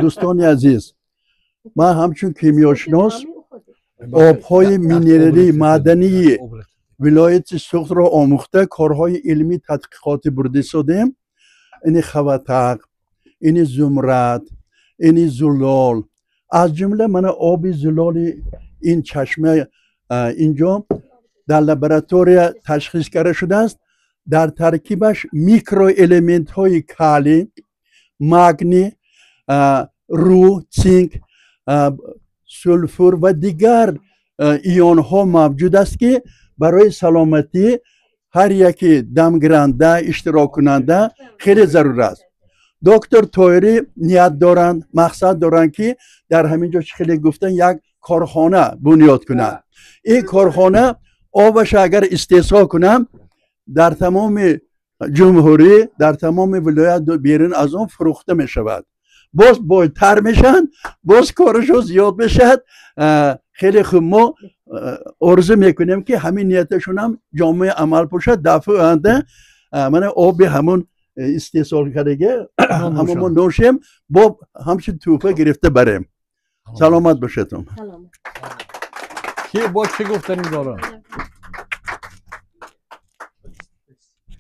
Дӯстони азиз, ман ҳамчун кимиёшинос обҳои минералӣ, маъдании вилояти Суғдро омӯхта, корҳои илмӣ тадқиқотӣ бурда истодем. Ини Хаватақ, ини Зумрад, ини Зулол, аз ҷумла мана оби зулоли ин чашма инҷо дар лаборатория ташхис карда шудааст. Дар таркибаш микроэлементҳои калий, магний, ру, цинк, сулфур ва дигар ионҳо мавҷуд аст, ки барои саломатӣ ҳар яке дамгиранда, иштироккунанда хеле зарур аст. Доктор Тоирӣ ният доранд, мақсад доранд, ки дар ҳамин ҷо, чӣ хеле гуфтан, як корхона бунёд кунанд. Ин корхона обаша агар истеҳсол кунам, дар тамоми ҷумҳурӣ, дар тамоми вилоят, берун аз он фурӯхта мешавад. Боз бойтар мешаванд, боз корашон зиёд мешавад. Хеле хуб, мо орзу мекунем, ки ҳамин нияташонам ҷомаи амал пӯшад. Дафъаи оянда мана оби ҳамун истеҳсол кардага ҳамон мо нӯшем, бо ҳамчун тӯҳфа гирифта барем. Саломат бошедум. Ки бо чӣ гуфтанӣ дорад?